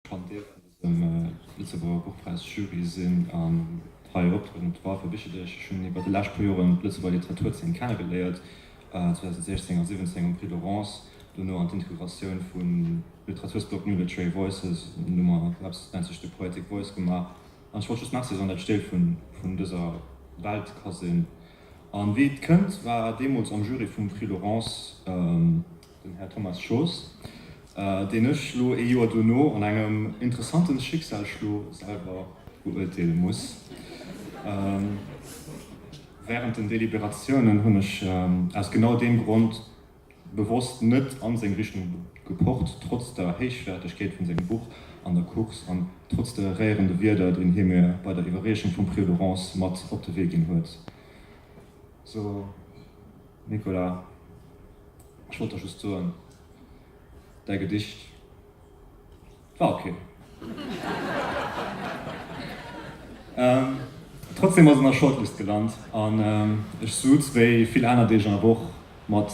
Kann Deel vun dësem Lëtzebuerger Buchpräis-Jury sinn an hei optrieden op de Walfer Bicherdeeg. Ech hunn iwwer déi lescht puer Joren d'Lëtzebuerger Literaturzeen kennegeléiert, 2016 a 17 um Prix Laurence, dono an d'Integratioun vum Literatursblog New Literary Voices, hu mer eppes dat nennt sech The Poetic Voice gemaach. An ech wollt just Merci soen, dat ech Deel vun dëser Welt ka sinn. An wéi et kënnt, war deemools am Jury vum Prix Laurence den Här Thomas Schoos, deen ech lo ee Joer dono an engem interessanten Schicksalsschlo selwer beurteele muss. Während den Deliberatiounen hunn ech aus genau deem Grond bewosst net an seng Richtung gepocht, trotz der Héichwäertegkeet vun sengem Buch an der Course an trotz de réierende Wierder, deen hie mir bei der Iwwerreechung vum Prix Laurence mat op de Wee ginn huet. So, Nicolas. Ech wollt der just soen, däi Gedicht war ok. Trotzdem ass et an der Shortlist gelant an ech suz wéi vill aner Deeg an der Woch mat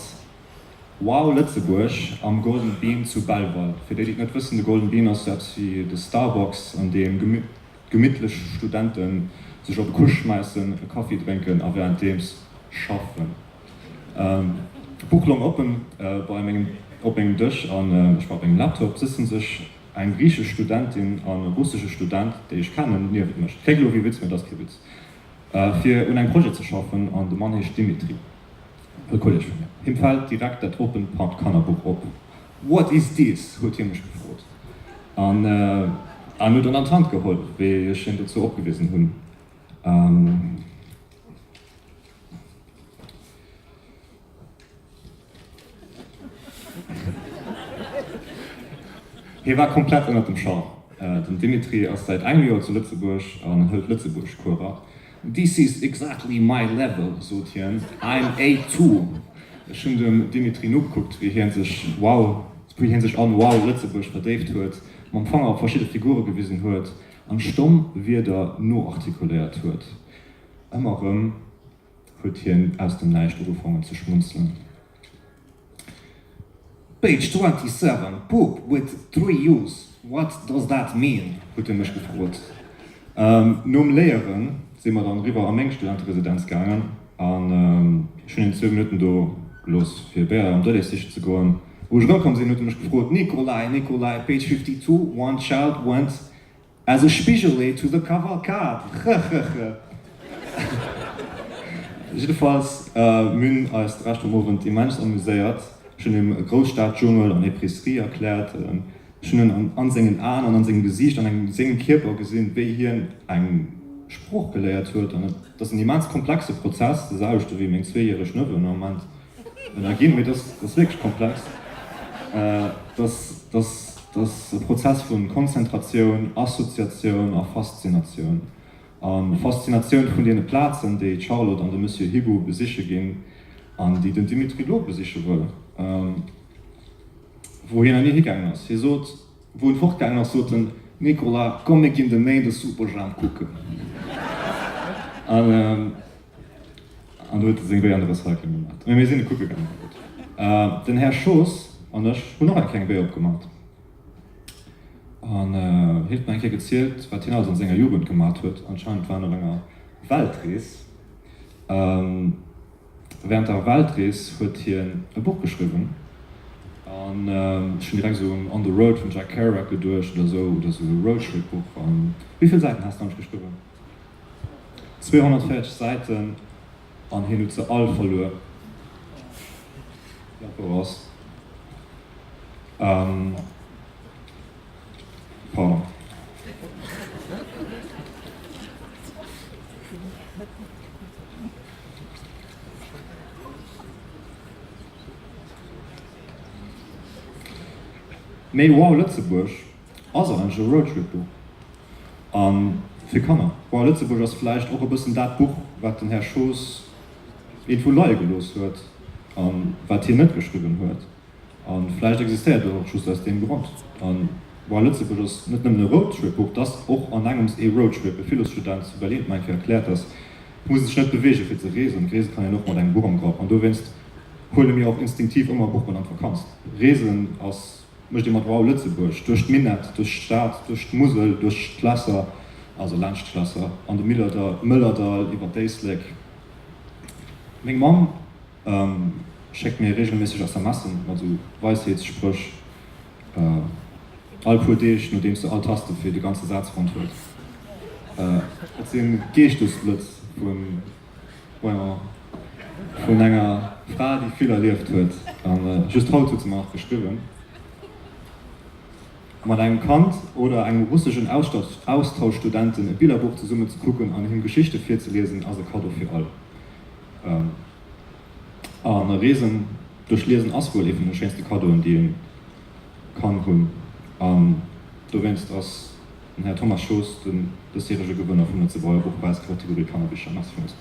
Wow Lëtzebuerg am Golden Bean zu Belval. Fir déi déi et net wëssen, de Golden Bean ass sou eppes wéi de Starbucks an deem gemittlech Studenten sech op e Kusch schmäissen, e Kaffi drénken a währenddeems schaffen. D'Buch long oppen bei mengem op mengem Dësch an ech war op mengem Laptop. Sëtzen sech eng griichesch Studentin an e russesche Student, déi ech kennen, niewent mech. Kléngt elo wéi e Witz, mee et ass kee Witz. Fir un engem Projet ze schaffen an de Mann heescht Dimitri, e Kolleg vu mir. Him fält direkt dat oppent Kannerbuch op. What is this? huet hie mech gefrot an an huet en an d'Hand geholl, wéi ech hien dozou opgewisen hunn. Hie war komplett ënnert dem Charme. Den Dimitri ass säit engem Joer zu Lëtzebuerg an hëlt Lëtzebuergeschcourser. This is exactly my level, sot hien, I'm A2. Ech hunn dem Dimitri nogekuckt, wéi hien sech wow, wéi hien sech an Wow Lëtzebuerg verdéift huet, mam Fanger op verschidde Figure gewisen huet an stomm Wierder noartikuléiert huet. Ëmmer erëm huet hien aus dem Näischt ugefaangen ze schmunzelen. Page 27, Poop with three U's, what does that mean? huet hie mech gefrot. Nom Léiere si mer dann eriwwer a meng Studenteresidenz gaangen an ech hunn hien zwou Minutten do gelooss fir Béier am Dëlles sichen ze goen. Wou ech erëmkomm sinn, huet e mech gefrot, Nikolai, Nikolai, page 52, one child went As a Spigele to the Kavalkad, chechcheche. Jiddefalls, mir hunn eis de Rescht vum Owend immens amuséiert. Ech hunn him Grousstad, Dschungel an Epicerie erkläert. Ech hunn en an sengen Aen an an sengem Gesiicht an an sengem Kierper gesinn, wéi hien eng Sprooch geléiert huet. An et ass en immens komplexe Prozess, de selwechte wéi meng zweejäreg Neveu am Moment. Ënnerginn, mee dat ass wierklech komplex. Dat ass e Prozess vu Konzentratioun, Assoziatioun a Faszinatioun. A Faszinatioun vun deene Plazen, déi d'Charlotte an de Monsieur Hibou besiche ginn an déi den Dimitri lo besiche wëll, wou hien nach ni higaangen ass. Hie sot, wou en fortgaangen ass, sot en, Nicolas, komm mir ginn de Méinde Superjhemp kucken. An do huet e seng Béi an de Recycling gemat. Mee mir sinn e kucke gaangen. Gutt. Den Här Schoos an ech hunn och eng kleng Béi opgemat. An hien huet mer eng Kéier gezielt, wat hien alles an senger Jugend gemat huet. Anscheinend war en op enger Weltrees. Während der Weltrees huet hien e Buch geschriwwen. An ech hunn direkt esou un On the Road vum Jack Kerouac geduecht oder esou, oder esou e Roadtrip-Buch. An wéi vill Säiten has de eigentlech geschriwwen? 240 Säiten an hien huet se all verluer. Dat wor ass. Pardon. Mee wow Lëtzebuerg ass eigentlech e Roadtrip-Buch. A fir Kanner. Wow Lëtzebuerg ass vläicht och e bëssen dat Buch, wat den Här Schoos iergendwou leie gelooss huet a wat hien net geschriwwen huet. A vläicht existéiert et och just aus deem Grond. A Wow Lëtzebuerg ass net nëmmen e Roadtrip-Buch, et ass och an engems ee Roadtrip. E Philosstudent zu Berlin huet mer eng Kéier erkläert, dass et muss ee sech net beweegen, fir ze reesen. Reese kann een och mat engem Buch am Grapp. An dowéinst huele mir och instinktiv ëmmer e Buch mat an d'Vakanz. Reesen ass. mécht ee mat Wow Lëtzebuerg, duerch d'Minett, duerch d'Stad, duerch d'Musel, duerch d'Schlässer, also laanscht d'Schlässer, an de Mëllerdall, iwwer d'Éislek. Meng Mamm schéckt mir reegelméisseg SMSen mat esou Weisheetsspréch, all puer Deeg, nodeems se all Taste fir de ganze Saz fonnt huet. Et si Geeschtesblëtz vun, voyons, vun enger Fra, déi vill erlieft huet. A just haut huet se mer nach geschriwwen. Mat engem Kand oder engem russeschen Austauschstudenten e Billerbuch zesummen ze kucken an him Geschichte virzeliesen, ass e Kaddo fir all. A Reesen duerch Liesen ass wuel ee vun de schéinste Kaddoen, déi ee kann hunn. An dowéinst ass den Här Thomas Schoos den dësjärege Gewënner vum Lëtzebuerger Buchpräis, Kategorie Kannerbicher. Merci villmools.